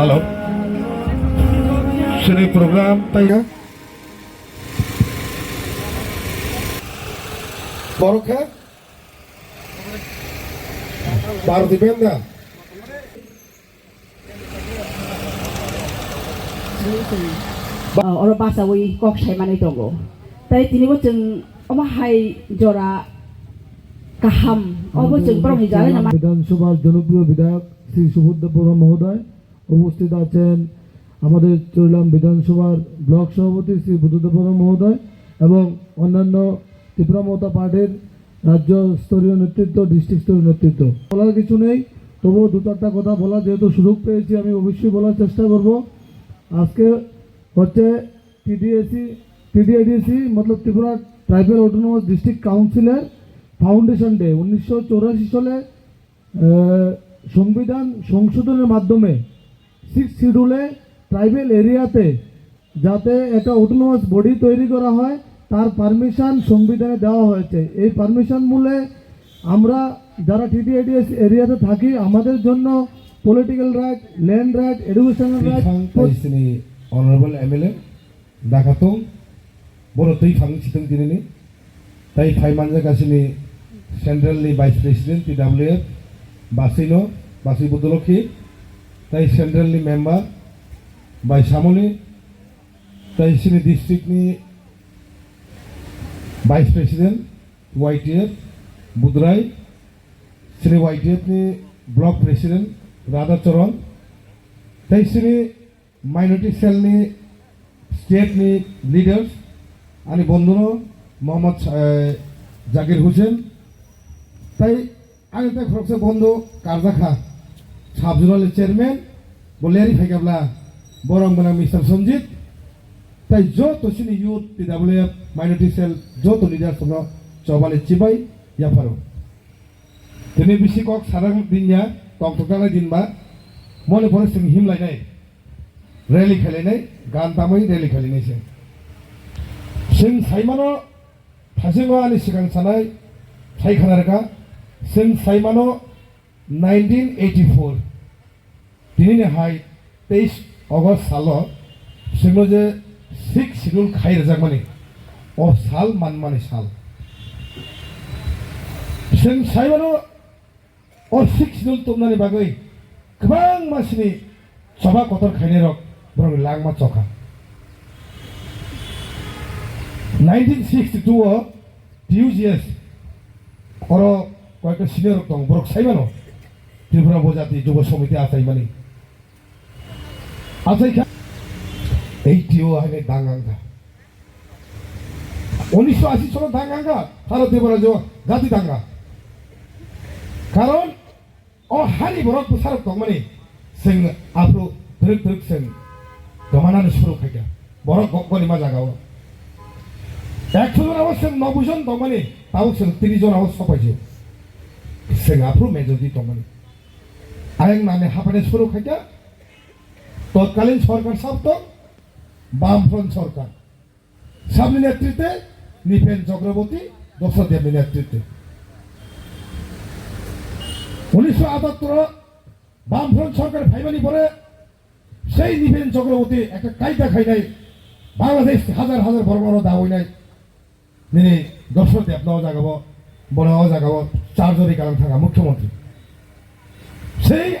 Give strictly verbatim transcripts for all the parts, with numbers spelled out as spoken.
Hello. Sini program taiga. Borok khe? Bharati Benda. Ah, oro bachaui kok saimanwi tongo. Tai tini bo chwng omo hai jora kaham, obo chwng borokni jalai nama. বিধানসভার জনপ্রিয় বিধায়ক শ্রী সুবোধ দেববর্মা মহোদয়, উপস্থিত আছেন আমাদের চৌলাম বিধানসভার ব্লক সভাপতি শ্রী বুদ্ধদেব বর্মা মহোদয় এবং অন্যান্য ত্রিপুরা মমতা পার্টির রাজ্য স্তরীয় নেতৃত্ব, ডিস্ট্রিক্ট স্তরীয় নেতৃত্ব। বলার কিছু নেই, তবুও দু চারটা কথা বলার যেহেতু সুযোগ পেয়েছি, আমি অবশ্যই বলার চেষ্টা করব। আজকে হচ্ছে টিডিএসি, টিডিআইডিসি, মতলব ত্রিপুরা ট্রাইবাল অটোনমাস ডিস্ট্রিক্ট কাউন্সিলের ফাউন্ডেশন ডে। উনিশশো চৌরাশি সালে আহ, সংবিধান সংশোধনের মাধ্যমে সিক্স শিডিউলে ট্রাইবাল এরিয়াতে যাতে একটা অটোনমাস বডি তৈরি করা হয়, তার পারমিশন সংবিধানে দেওয়া হয়েছে। এই পারমিশন মূলে আমরা যারা টিটিআইডিএস এরিয়াতে থাকি, আমাদের জন্য political right, land right, educational right, Twi phang tei sini honorable M L A. Dakatong, boro twi phang sitwng tinini, tai phai manjak asini Central ni Vice President T W F, Basino, Basi Budolokhi, tai Central ni member, Bai Samoli, tai sini district ni Vice President, Y T F, Budrai, sini Y T F ni Block President, Radha Charan, tai sini Minority cell ni state ni leaders, ani bondhuno Mohammad, eh, Zakir Hussain, tai ani tai khoroksa bondhu karjakha, sub zonal chairman, bo leri phaikabla, borok mwnang Mister Sanjit, tai joto sini youth, T W F, minority cell, joto leaders no chobani chibai yapharo. Tini bisi kok sarang dinya, tongthoknai dinba, moni pore sing himlainai, rally khailainai, gan tamwi rally khailainai se. Sing saimano, thasingo ani sikang sanai, sai khana rwkha, sing saimano nineteen eighty-four. Tinini hai teis August salo chwngno je sixth schedule khai rwjakmani, o sal manmani sal. Chwng saimano o sixth schedule tubunani bagwi kwbangma sini choba kotor khainairok borokni langma chokha. Nineteen sixty-two o T U G S, oro koyekta senior rok tongo, borok saimano Tripura Bojati Jubo Samiti achaimani. Achaikha eighty o haino dang wngkha. Unisho ashi sono dang wngkha, Bharat Devarajo jati danga. Karon o hani borok bwsarok tongmani, chwng aphuru twrwk twrwk chwng kwmanani suru khaikha. Borok go-, goni ma jagao. Ekso jon abo chwng noboi jon tongmani, tabuk chwng tris jon abo sopaijak. Chwng aphuru majority tongmani. Ayang nani haphani suru khaikha, totkalin sorkar sab tong, Bamfront sorkar. Sabni netritwe Nipen Chakraborty, Dosra Debni netritwe. Unisho atattor o Bamfront sorkar phaimani pore sei Nipen Chakraborty ekta kaida khainai, Bangladesh hajar hajar borokno daoinai. Nini Dosra Debno o jagao, bono o jagao charjori kalang thangkha mukhyamantri. Sei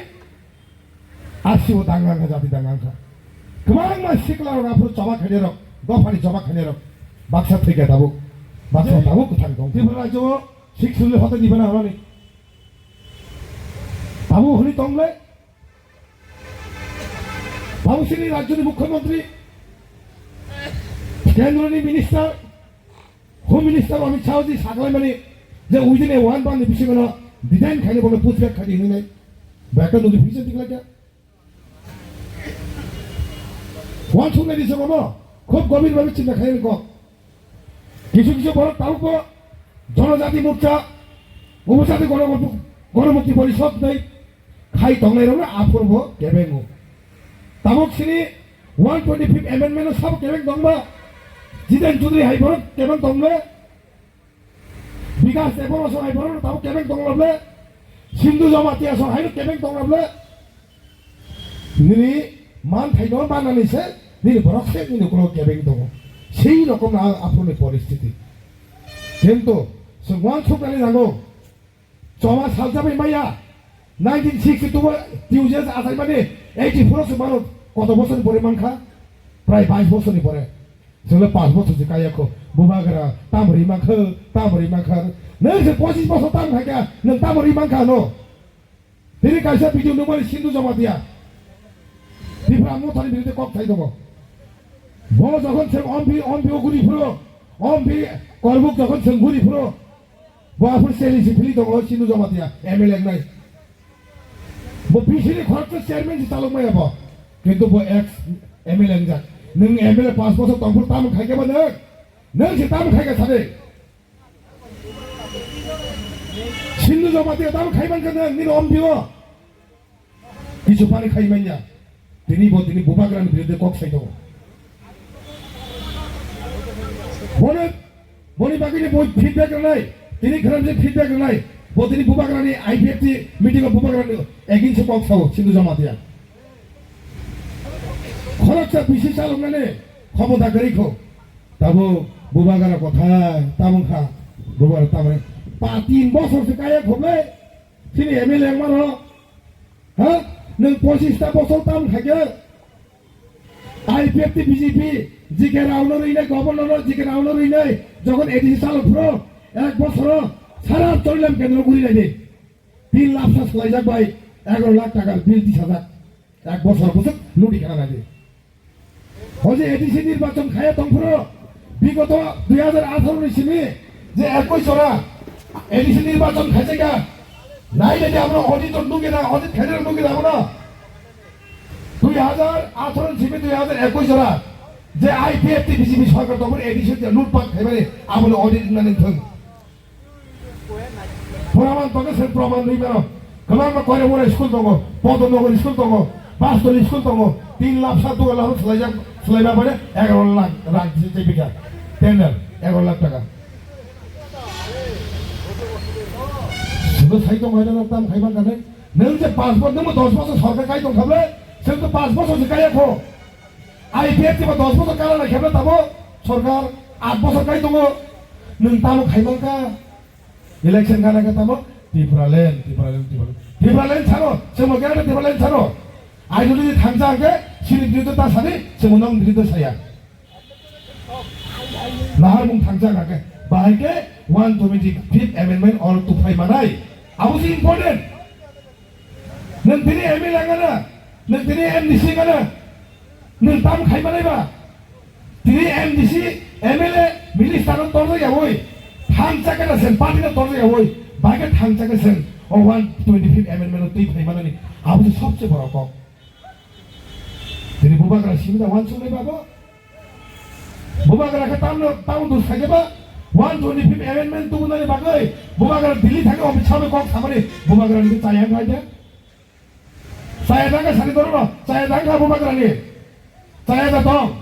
Ashibo dang wngkha, jati dang wngkha. Kwbangma sikla rok aphuru choba khainai rok, dophani choba khainai rok. Baksa thwikha tabuk. Baksa tabuk kwthang tong. Tripura rajyo o sixth schedule hote diba na horani. Tabuk hwnwi tong le. Tabuk chini rajyoni mukhyamantri, kendroni minister, Home Minister Amit Shah ji saklaimani je within a one month ni bisingo no detain khainai bono push back khaidi hinwi nai. Ba ekta notification tikhlai kha. Uansuknai ni swngo no khub gobir bhabe chinta khainai kok. Kisu kisu borok tabukbo Jonojati Morcha, Upojati Gono-, Gonomukti Porishod hinwi khai tongnairokno aphurbo kebengo. Tabuk sini one twenty-fifth amendment-o sabo kebeng tongba, Jiten Chaudhary hai borok kebeng tongba, Bikas Debbarma song hai borok tabuk kebeng tongba le, Sindhu Jamatia song hai kebeng tongba le, Nini man thaino manani se nini borok se nini ulo kebeng tongo. Sei rokom na aphuruni poristiti. Kintu se uansuknani nango. Choma salsa bai maya. Nineteen sixty-two o T U J S achaimani eighty-four o se mano koto bosorni pore mankha? Prai bais bosorni pore. Chwngno panch bochor se kaya kho. Bubagra tamri mankha, tamri mankha. Nwng se pochis bochor tam khaikha, nwng tamri mankha no. Tini kaisa video nukmani Sindhu Jamatia. Tipra Mothani birude kok thai tongo. Bo jokhon se ompi, ompi o guri phuro, ompi korbuk jokhon se guri phuro. Bo aphuru challenge phili tongo Sindhu Jamatia, M L A wngnai. Bo B C ni khoroksa chairman se chalok maya bo. Kintu bo ex M L A wngjak. Nwng M L A panch bochor tongphuru tamo khaikha ba nwng? Nwng se tamo khaikha sade? Sindhu Jamatia tamo khaiman kha nwng nini ompi o? Kisu phani khai manya. Tini bo tini Bubagrani birude kok sai tongo. Bono, boni bagwi ni bo feedback rwnai. Tini khram je feedback rwnai. Bo tini Bubagrani I P F T meeting o Bubagrani against o kok sao Sindhu Jamatia. Khoroksa bisi chaloknani khomota kwrwi kho. Tabo Bubagra kothai tamung kha. Bubagra tamung pa tin bosor se kaya khoble. Chini M L A maro. Ha? Nwng pochis ta bosor tam khaikhe? I P F T B J P, G K Rao no rinai, governor no G K Rao no rinai, jokhon A D C chalo phuro, ek bosoro sara Chorilam kendro guri nai di. Tin lakh sa swlaijak bai, egaroh lakh takar bill tisajak. Ek bosor bosor ludi khana nai di. Hoje A D C nirbachon khaya tongphuru, bigoto dui hajar atharo ni simi je ekush jora A D C nirbachon khaijaka, nai nai abono audit rok nugi na, audit khainai rok nugi na abono. Dui hajar atharo ni simi dui hajar ekush jora je I P F T B J P sorkar tongphuru A D C je lutpat khaimani abono audit wngnani thung. Proman tongo, se proman nui mano. Kwbangma Koirabura school tongo, Podonogor school tongo, Bastoli school tongo, tin lakh sa, dua lakh swlaijak, swlaiba bade egaroh lakh rang se tebika. Tender, egaroh lakh taka. Sebo sai tongo, hai tam khaiman kane. Nwng je panch bosor, nwng dos bosor sorkar kai tong kable, se to panch bosor se kaya kho. I P F T ba dos bosor kala lai khe tamo sorkar aat bosor kai tongo. Nwng tamo khai mankha? Election gana khe tamo Tipraland, Tipraland, Tipraland. Tipraland sano, chwngno khe Tipraland sano. Ideology thangsa hwnkhe sini biruddhe ta sani, chwngno nwng biruddhe saya. Nahar mung thangsa hwnkhe, bahai khe one twenty-fifth amendment or tufai manai. Abo se important. Nwng tini M L A ngana, nwng tini M D C ngana, nwng tam khai manai ba? Tini M D C, M L A, minister no torjak yawi, thang chakra sen party no torjak yawi, baikhe thang chakra sen o one twenty-fifth amendment no twi phai manani, abo se sobse boro kok. Tini Bubagra simi da wansuk nai ba bo? Bubagra khe tamno, tamno dos khaikhe ba? One twenty-fifth amendment tubunani bagwi Bubagra Delhi thangwi Amit Shah bai kok samani Bubagra ni chaya wngkha de? Chaya da khe sani doro no, chaya da kha Bubagra ni. Chaya da tong.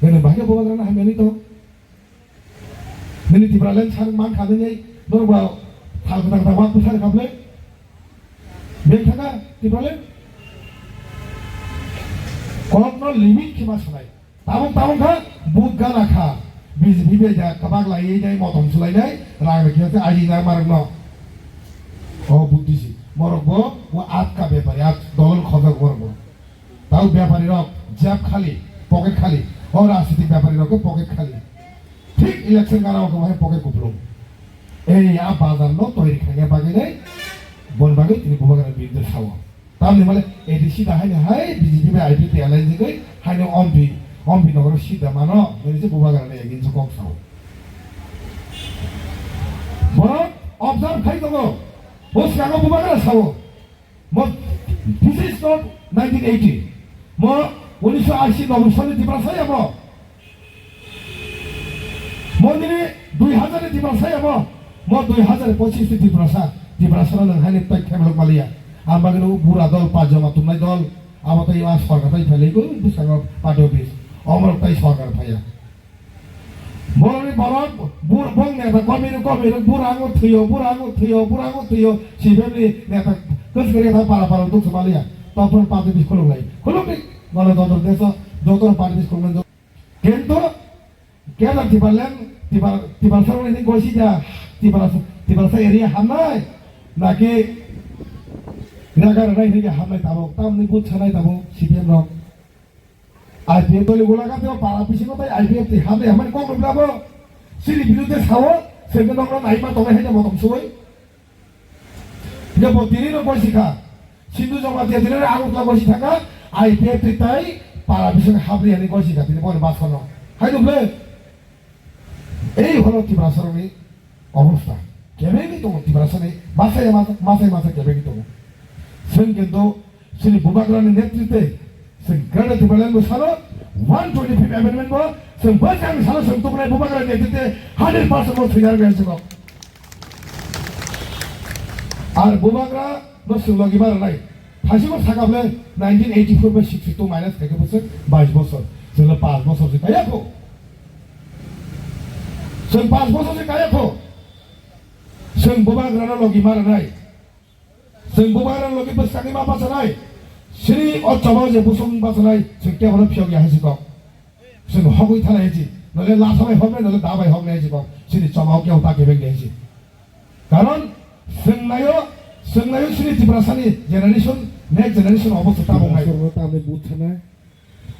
Bini bahai Bubagra na hamya ni tong. Nini Tipraland sang man kha nini norok ba thal kwtal kwtal wak bwsari kha ble. Beng thaka Tipraland. Kok no limit khe ma sanai. Tabuk tabuk kha but gana kha. B J P bai da kabak lai dai motom sulai dai rang rikhe se aji na marok no. O buddhi si. Morok bo o atka bepari at dolon khojak morok bo. Tau bepari rok jeb khali, pocket khali. O rajnitik bepari rok pocket khali. Thik election gana o khe pocket kuplung. Ei a bazar no toiri khaina bagwi nai bon bagwi tini Bubagra biruddhe sao. Tamni male A D C da haino hai B J P bai I P T alliance jagwi haino ompi, ompi nogoro seat da mano, nini se Bubagra ni against kok sao. Borok observe khai tongo, bwskango Bubagra sao. Mo, this is not nineteen eighty. Mo, unisho ashi noboi soni Tiprasa ya mo. Mo nini dui hajar ni Tiprasa ya mo. Mo dui hajar pochis ni Tiprasa. Tiprasa no nang hani tai khemelok maliya. Ang bagwi no bura dol, pa joma tumnai dol. Abo tai ma sorkar tai phailai go, bwskango party office. Omorok tai sorkar phaiya. Borokni borok, bur-, bong neta komirok, komirok, burango thwiyo, burango thwiyo, burango thwiyo, C P M ni neta kwchwrwi neta para para dukha maliya. Topor party bis khulum lai. Khulum ni, mane joto deso, joto party bis khulum lai. Kintu, keda Tipraland, Tipra, Tiprasa rok ni gosi ja, Tipra, Tiprasa area hamnai, naki, raga raga area hamnai tabok, tamni but sanai tabok, C P M rok. I P F doli gula ka teo para bisingo tai I P F ti hamnai hamnai kok rok labo, sini biru te sao, sengke nokla naima tongnai hai motom soi. Jebo tini no gosi kha. Sindhu Jamatia tini no Agartala gosi thaka, I P F ti tai para bising habri ani gosi kha tini boni bas kono. Hai dubble. Ei holo Tiprasa rokni obostha. Kebengwi tongo Tiprasani masai masa, masai masa kebengwi tongo. Sengkento Chini Bubagrani netritwe chwng Greater Tipraland bwsano one twenty fifth amendment bo chwng bwsakni salo chwng tubunai Bubagrani netritwe hundred percent bo swinarwi ang chwng. Ar Bubagra no chwng logi ma rwnai. Thaichukgo sakable nineteen eighty-four bai sixty-two minus khaikhe bwswk bais bosor. Chwngno panch bosor se kaya kho. Chwng panch bosor se kaya kho. Chwng Bubagrano logi ma rwnai. Chwng Bubagra logi bwskangni ma bachanai. Sri o choba je busung bachanai, chwng kebono phiyok ya hai si kok. Chwng hogwi thanai hai si. Nole la sabai hoknai, nole da bai hoknai hai si kok. Sri choba o kebo ta kebeng de hai si. Karon chwng nayo, chwng nayo sri Tiprasani generation, next generation obostha tabuk nai. Sorno tamni buthanai.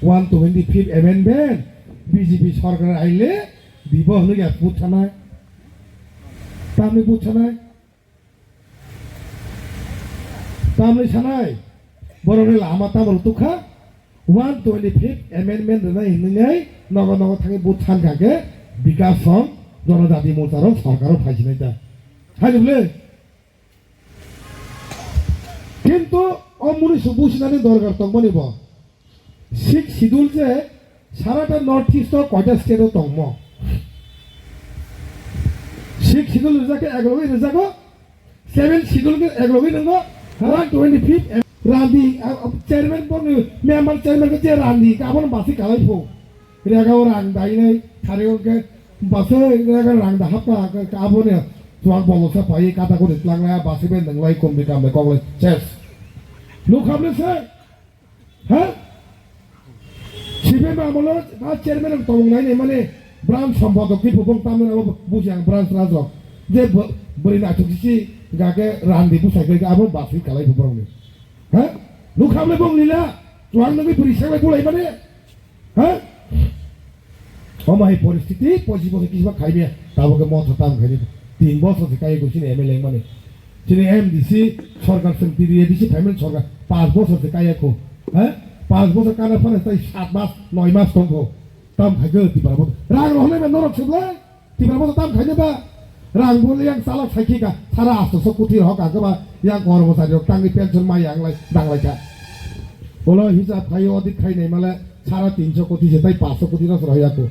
One twenty fifth amendment B J P sorkar aile dibo hwnwi ya buthanai. Tamni buthanai. Tamni sanai, borokni lama tamo rwtuk kha, one twenty fifth amendment rwnai hinwi nogo nogo thangwi vote san kha khe Bikas Song Jonojati Morcha rok sorkaro phaisinai ta. Hai bwle? Kintu o muni su businani dorkar tongmani bo. Sixth schedule je sarata North East o koita state o tongmo. Sixth schedule rijak khe eklogwi rijago, seventh schedule khe eklogwi nwngo, one twenty fifth randi, a, a, chairman boni member chairman khe je randi, abono basi kalai pho. Rega o rang dainai, thari o khe basi rega rang da hapka, ka, ka, aboni chuak boloksa pai, kata kuri tlanglai, basi bai nwnglai, kombi kambai koklai, ses. Nukha bwle se? Ha? C P M amolo ha chairman ang tong nai nai mane branch sompodok ni phupung tamni abo buji ang branch rajrok. Je bo-, bwrwi naithok sisi gake randi bwsai khe abo baswi kalai phupung ni. Ha? Nukha bwle bong lila, chuang nugwi bwrwi sanglai bulai mane. Ha? Omo hai poristiti, pochis bosor kisa khaimya, tabuk khe motha tam khaini. Tin bosor se kaiye kho chini M L A wngmani. Chini M D C sorkar chwng T D A D C phaimani sorkar, panch bosor se kaiye kho. Ha? Panch bosor kana phano tai sat mas, noi mas tongkho. Tam khaikhe Tipra bo. Rang rohornai ba norok se bwlai? Tipra bo tam khaina ba? Rang bo yang chalok saikhe ka, sara asto so koti rohor ka ba, yang kormochari rok tangwi pension mai yang lai, dang lai kha. Bolo hisab khai, audit khai nai male, sara tinso koti se tai panchso koti no se rohya kho.